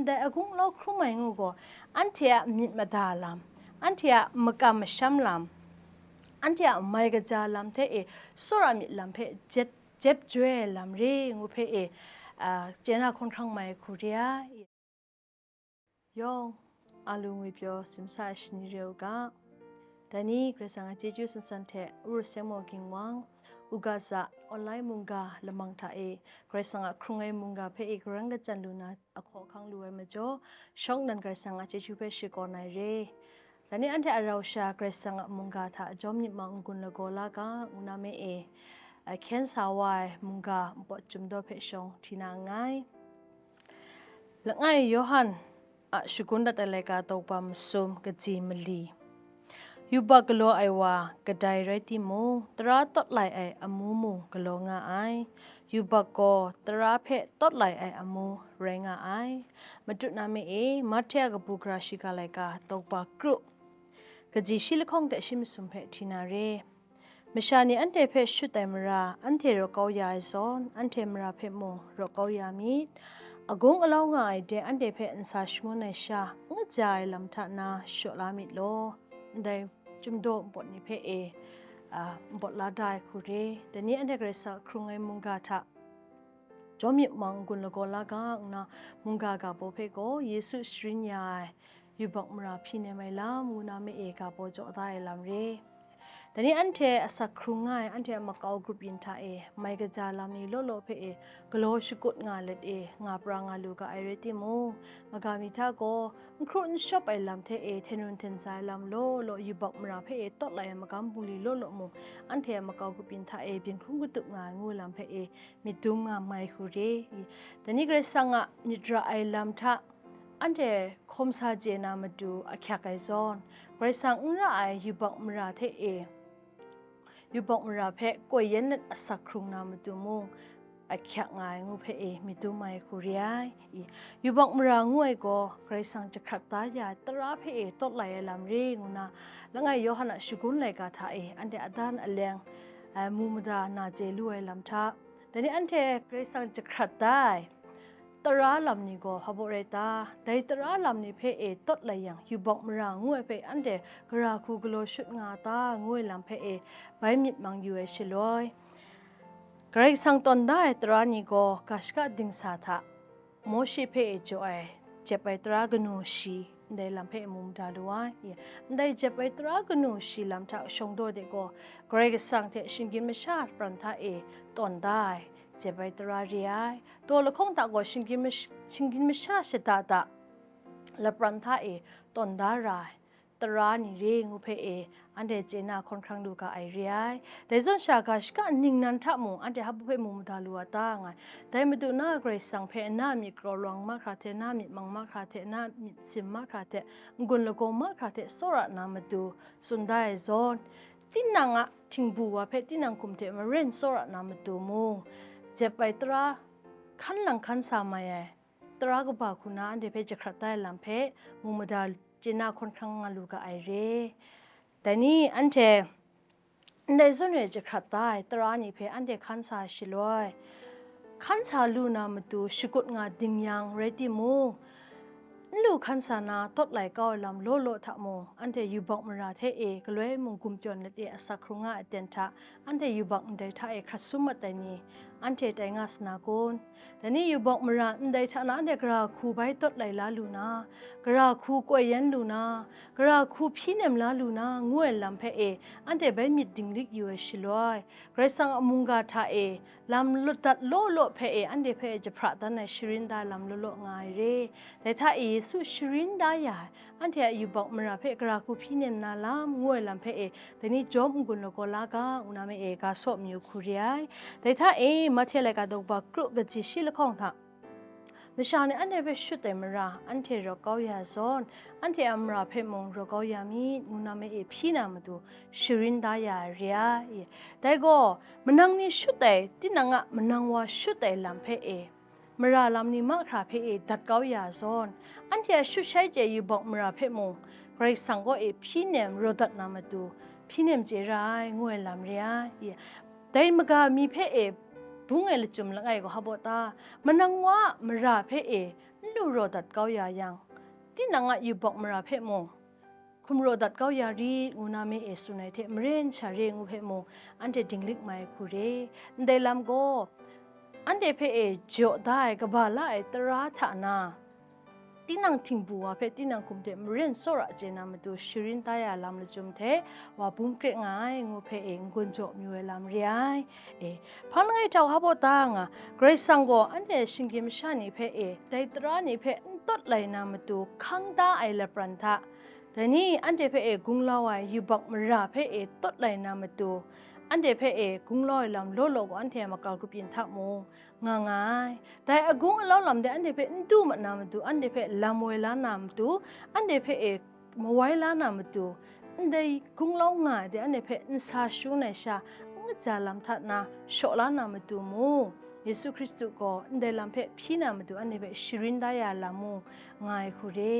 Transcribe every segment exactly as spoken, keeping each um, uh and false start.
Dai agung alau hkrum ai ngu gaw, anhte a myit mada lam, anhte a makam masham lam, anhte a mai kaja lam hte e, tsawra myit lam hpe jet, jep joi ai lam re ngu hpe e, a, chye na hkawn hkrang mai hku re ai. Yawng a lu ngwi pyaw simsa ai shani re u ga. Dai ni Karai Kasang a chyeju sansan hte Uru Sengmo Ginwang, u ga za, online mungga lamang hta e Karai Kasang a hkrung ai mungga hpe e karang kachyan lu na ahkaw ahkang lu ai majaw, shawng nnan Karai Kasang a chyeju hpe shakawn ai re. Dai ni anhte a rau sha Karai Kasang a mungga hta jawm myit mang n-gun lagaw la ga, ngu na me e, a, hkyen sa wa ai mungga npawt chyum daw hpe shawng hti na nngai. Langai Yawhan a shagun dat ai laika daw kaba masum, kaji mali. Yubak galaw ai wa kadai rai timung, tara tawt lai ai amu mung galaw nga ai. Yubak gaw tara hpe tawt lai ai amu rai nga ai. Matut na me e, Mahte a kabu gara shiga laika daw kaba kru, kaji shi lahkawng hte shi masum hpe hti na re. Masha ni anhte hpe shut ai mara, anhte raw kau ya ai zawn, anhte mara hpe mung raw kau ya myit. Agung alau nga ai de anhte hpe nsa shangun ai sha, n kaja ai lam hta na shaw la myit law. Ndai chyum daw npawt ni hpe e, a, npawt la da ai hku re. Dai ni anhte Karai Kasang hkrung ai mungga hta jawm myit mang n-gun lagaw la ga, ngu na mungga ga baw hpe gaw Yesu sharin ya ai yubak mara hpyi nem ai lam, ngu na me e ga baw jaw da ai lam re. Dai ni anhte asak hkrung nga ai anhte a makau grup yin hta e, mai kaja lam ni law law hpe e, galaw shakut nga let e, nga pra nga lu ga ai rai timung, maga mi hta gaw, n hkru n shawp ai lam hte e, hten run hten za ai lam law law, yubak mara hpe e, tawt lai ai magam bungli law law mung, anhte a makau grup yin hta e, byin hkrum katup nga ai ngu lam hpe e, myit dum nga mai hku re. Dai ni Karai Kasang a myit ra ai lam hta anhte hkawm sa chye na matu ahkyak ai zawn, Karai Kasang n ra ai yubak mara hte e, yubak mara hpe koi yen let asak hkrung na matu mung, ahkyak nga ai ngu hpe e myit dum ai hku re ai. I, yubak mara ngu ai gaw Karai Kasang jahkrat da ya ai tara hpe e tawt lai ai lam re ngu na, langai Yawhan a shagun laika hta e anhte adan aleng, ai, mu mada na chye lu ai lam hta, dai ni anhte Karai Kasang jahkrat da ai tara lam ni gaw hpa baw rai ta? Dai tara lam ni hpe e tawt lai yang, yubak mara ngu ai hpe anhte gara hku galaw shut nga ta, ngu ai lam hpe e bai myit mang yu ai shaloi, Karai Kasang tawn da ai tara ni gaw ga shaka dingsa hta Mawshe hpe e jaw ai jep ai tara kanu shi, ndai lam hpe mu mada lu ai. Ndai jep ai tara kanu shi lam hta shawng daw de gaw, Karai Kasang hte shinggyim masha pran hta e tawn da ai jep ai tara re ai. Taw lahkawng hta gaw shinggyim mash-, shinggyim masha shada da lapran hta e tawn da ra ai tara ni re ngu hpe e, anhte chye na hkawn hkrang lu ga ai re ai. Dai zawn sha ga shaka ningnan hta mung anhte hpa baw hpe mu mada lu wa ta nga ai. Dai matu na Karai Kasang hpe na myit kraw lawang mahkra hte, na myit mang mahkra hte, na myit sim mahkra hte, n-gun lagaw mahkra hte tsawra na matu tsun da ai zawn, tinang a htingbu wa hpe tinang hkum hte maren tsawra na matu mung, jep ai tara hkan lang hkan sa mai ai tara kaba hku na anhte hpe jahkrat da ai lam hpe mu mada chye na hkawn hkrang nga lu ga ai re. Dai ni anhte ndai zawn e jahkrat da ai tara ni hpe anhte hkan sa ai shaloi, hkan sa lu na matu shakut nga ding yang rai timung, n lu hkan sa na tawt lai kau ai lam law law hta mung, anhte yubak mara hte e galoi mung gumtyawn let e asak hkrung nga ai aten hta, anhte yubak ndai hta e hkrat sum mat ai ni, anhte tai nga sa na kun? Dai ni yubak mara ndai hta na anhte gara hku bai tawt lai la lu na, gara hku koi yen lu na, gara hku hpyi nem la lu na, ngu ai lam hpe e, anhte bai myit dinglik yu ai shaloi, Karai Kasang a mungga hta e, lam lawdat law law hpe e, anhte hpe jahpra dan ai sharin da lam law law nga ai re. Dai hta e Yesu sharin da ya ai, anhte a yubak mara hpe gara hku hpyi nem na lam, ngu ai lam hpe e, dai ni jawm n-gun lagaw la ga, ngu na me e, ga saw mayu hku re ai. Dai hta e, Mahte laika daw kaba kru kaji shi lahkawng hta, masha ni anhte hpe shut ai mara, anhte raw kau ya ai zawn, anhte a mara hpe mung raw kau ya myit, ngu na me e hpyi na matu, sharin da ya ai re ai. Dai gaw, manang ni shut ai, tinang a manang wa shut ai lam hpe e, mara lam ni mahkra hpe e dat kau ya ai zawn, anhte a shut shai chye yubak mara hpe mung, Karai Kasang kaw e hpyi nem raw dat na matu, hpyi nem chye ra ai, ngu ai lam re ai. Dai maga mi hpe e bung ai lachyum langai gaw hpa baw ta? Manang wa a mara hpe e n lu raw dat kau ya yang, tinang a yubak mara hpe mung, hkum raw dat kau ya rit ngu na mi e tsun ai hte maren sha re ngu hpe mung, anhte dinglik mai hku re. Ndai lam gaw, anhte hpe e jaw da ai, kaba la ai tara hta na, tinang htingbu wa hpe tinang hkum hte maren tsawra chye na matu sharin da ya lam lachyum hte wa bum kre nga ai ngu hpe e n-gun jaw mayu ai lam re ai. E, hpang langai htau hpa baw ta nga, Karai Kasang gaw anhte shinggyim masha ni hpe e, dai tara ni hpe n tawt lai na matu hkang da ai lapran hta, dai ni anhte hpe e gunglau ai yubak mara hpe e tawt lai na matu, anhte hpe e gunglau ai lam law law gaw anhte a makau grup yin hta mung, nga nga ai. Dai agung alau lam de anhte hpe n du mat na matu, anhte hpe lam woi la na matu, anhte hpe e mawai la na matu, ndai gunglau nga ai de anhte hpe n sa shangun ai sha, n kaja lam hta na shaw la na matu mung, Yesu Hkristu gaw ndai lam hpe hpyi na matu anhte hpe sharin da ya lam mung, nga ai hku re.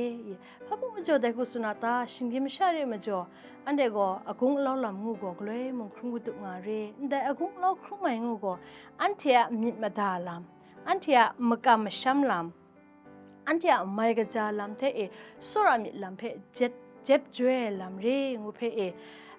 Hpa mung majaw dai hku tsun a ta? Shinggyim masha re majaw, anhte gaw agung alau lam ngu gaw galoi mung hkrum katup nga re. Ndai agung alau hkrum ai ngu gaw, anhte a myit mada lam, anhte a makam masham lam, anhte a mai kaja lam hte e tsawra myit lam hpe jet, jep joi ai lam re ngu hpe e,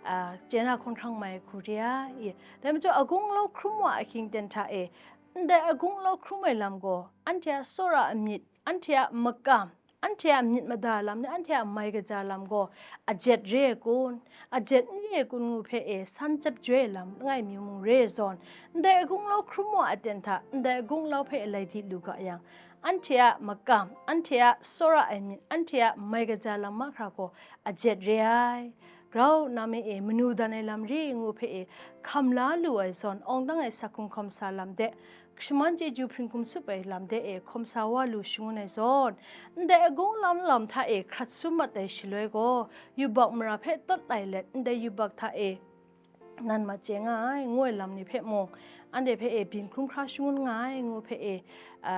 a, chye na hkawn hkrang mai hku re ai. Dai majaw, agung alau hkrum wa ahkying ten hta e, ndai agung alau hkrum ai lam gaw, anhte a tsawra a myit, anhte a makam, anhte a myit mada lam ni, anhte a mai kaja lam gaw, a jet re ai kun, a jet n re ai kun ngu hpe e san jep joi ai lam langai mi mung re ai zawn, ndai agung alau hkrum wa aten hta, ndai agung alau hpe lai di lu ga yang, anhte a makam, anhte a tsawra ai myit, anhte a mai kaja lam mahkra gaw a jet re ai. Grau nna mi e manu dan ai lam re ngu hpe e hkam la lu ai zawn, awng dang ai sak hkrung hkawm sa lam de, shaman chyeju hpring hkum sup ai lam de e hkawm sa wa lu shangun ai zawn, ndai agung alau lam hta e hkrat sum mat ai shaloi gaw, yubak mara hpe tawt lai let, ndai yubak hta e nan mat chye nga ai, ngu ai lam ni hpe mung, anhte hpe e byin hkrum hkra shangun nga ai, ngu hpe e, a,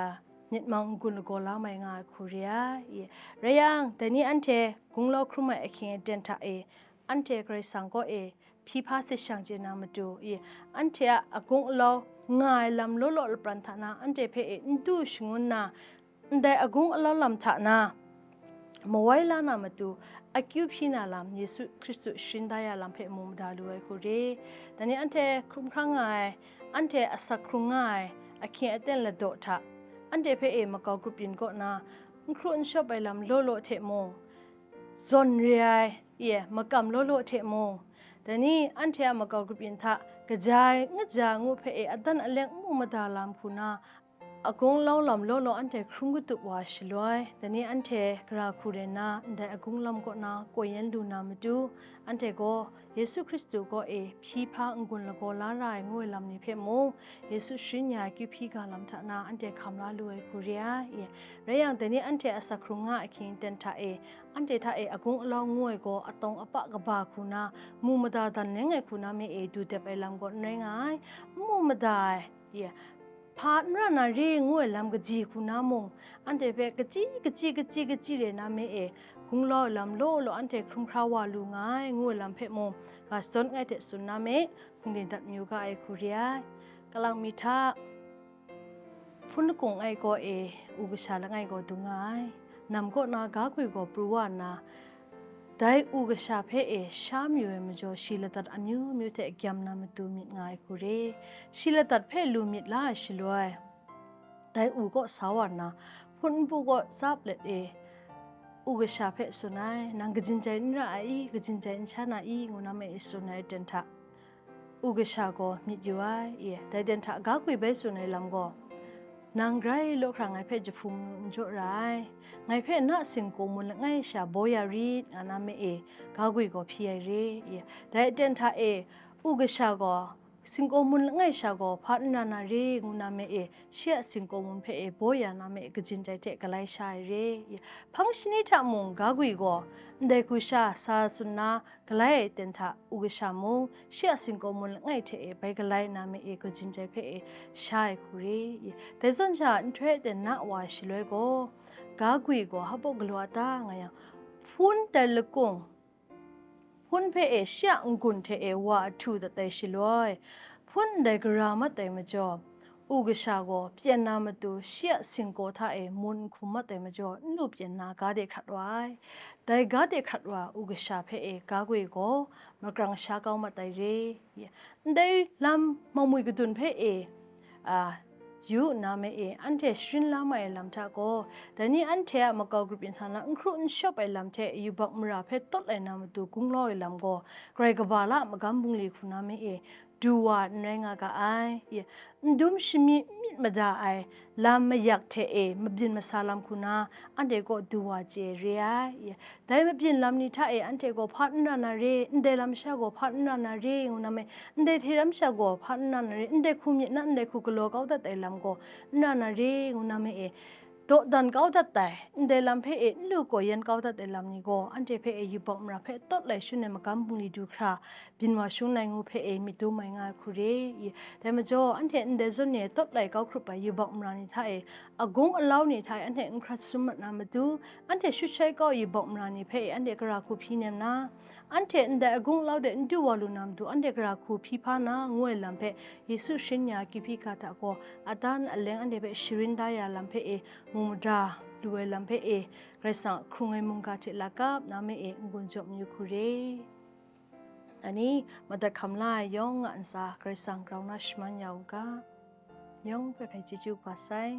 myit mang n-gun lagaw la mai nga ai hku re ai. Rai yang, dai ni anhte gunglau hkrum ai ahkying aten hta e, anhte Karai Kasang kaw e hpyi hpa sit shang chye na matu, i, anhte a agung alau nga ai lam law law lapran hta na anhte hpe e n du shangun na, ndai agung alau lam hta na mawai la na matu, akyu hpyi na lam, Yesu Hkristu sharin da ya lam hpe mu mada lu ai hku re. Dai ni anhte hkrum hkrang nga ai, anhte asak hkrung nga ai ahkying aten ladaw hta, anhte hpe e makau grup yin kaw na, n hkru n shawp ai lam law law hte mung, zawn re ai, ye, makam law law hte mung, dai ni anhte a makau grup yin hta kaja ai, n kaja ai ngu hpe e adan aleng n mu mada lam hku na, agung alau lam law law anhte hkrum katup wa shaloi, dai ni anhte gara hku re nna, ndai agung alau kaw na koi yan lu na matu, anhte gaw Yesu Hkristu kaw e hpyi hpa n-gun lagaw la ra ai ngu ai lam ni hpe mung, Yesu sharin ya ai kyu hpyi ga lam hta na anhte hkam la lu ai hku re ai. Rai yang, dai ni anhte asak hkrung nga ahkying ten hta e, anhte hta e agung alau ngu ai gaw atawng apa kaba hku na, mu mada dan leng ai hku na mi e du dep ai lam gaw n rai nga ai, n mu mada ai, ye, hpa n ra na re ngu ai lam kaji hku na mung, anhte hpe kachyi, kachyi, kachyi, kachyi re na mi e, gunglau ai lam law law anhte hkrum hkra wa lu nga ai, ngu ai lam hpe mung, ga shadawn langai hte tsun na mi, hpungden dat mayu ga ai hku re ai. Kalang mi hta, hpun lakung langai kaw e, u kasha langai gaw dung nga ai. Nam kaw na ga gwi gaw pru wa nna, dai u kasha hpe e sha mayu ai majaw, shi ladat amyu myu hte gyam na matu myit nga ai hku re. Shi ladat hpe lu myit la ai shaloi, dai u kaw sa wa nna, hpun npu kaw tsap let e, u kasha hpe tsun ai, "Nang kajan jai n ra ai i? Kajan jai n sha na i?" ngu na ma e tsun ai aten hta, u kasha gaw myit yu ai, i, dai aten hta ga gwi bai tsun ai lam gaw, "Nang grai law hkra ngai hpe jahpu manu n jaw ra ai, ngai hpe na singkaw mun langai sha baw ya rit," nga na ma e ga gwi gaw hpyi ai re, i, dai aten hta e u kasha gaw, singkaw mun langai sha gaw hpa n ra na re ngu na ma e, shi a singkaw mun hpe e baw ya na ma e kajan jai hte galai sha ai re, i, hpang shani hta mung ga gwi gaw, ndai hku sha sa tsun na, galai ai aten hta u kasha mung, shi a singkaw mun langai hte e bai galai na ma e kajan jai hpe e sha ai hku re, i, dai zawn sha nhtoi aten na wa ai shaloi gaw, ga gwi gaw hpa baw galaw a ta nga yang, hpun dai lakung, hpun hpe e shi a n-gun hte e wa ahtu dat ai shaloi, hpun ndai gara mat ai majaw, u kasha gaw pyen na matu shi a singkaw hta e mun n hkum mat ai majaw, n lu pyen na ga de hkrat wa ai. Dai ga de hkrat wa u kasha hpe e ga gwi gaw makrang sha kau mat ai re. Ndai lam mangmui kadun hpe e, a, yu nna me e, anhte sharin la mai ai lam hta gaw, dai ni anhte a makau grup yin hta na n hkru n shawp ai lam hte yubak mara hpe tawt lai na matu gunglau ai lam gaw, Karai kaba la a magam bungli hku na me e, du wa n rai nga ga ai. N dum shami n myit mada ai lam mayak hte e mabyin masa lam hku na, anhte kaw du wa chye re ai. Dai mabyin lam ni hta e anhte gaw hpa n ra na re, ndai lam sha gaw hpa n ra na re, ngu na me, ndai hte ram sha gaw hpa n ra na re, ndai hku myit na, ndai hku galaw kau dat ai lam gaw n ra na re, ngu na me e, dawdan kau dat ai, ndai lam hpe e n lu gaw yan kau dat ai lam ni gaw, anhte hpe e yubak mara hpe tawt lai shun ai magam bungli du hkra, byin wa shung nai ngu hpe e myit dum ai nga ai hku re i. Dai majaw, anhte ndai zawn ni e tawt lai kau hkrup ai yubak mara ni hta e, agung alau ni hta e anhte n hkrat sum mat na matu, anhte shut shai kau ai yubak mara ni hpe e anhte gara hku hpyi nem na, anhte ndai agung alau de n du wa lu na matu, anhte gara hku hpyi hpa na, ngu ai lam hpe Yesu sharin ya Kihpi ga hta gaw, adan aleng anhte hpe sharin da ya lam hpe e, mu mada lu ai lam hpe e, Karai Kasang a hkrung ai mungga hte lakap na me e n-gun jaw mayu hku re. Ani, madat hkam la ai yawng a ntsa Karai Kasang grau na shaman ya u ga, yawng hpe hkrai chyeju kaba sai.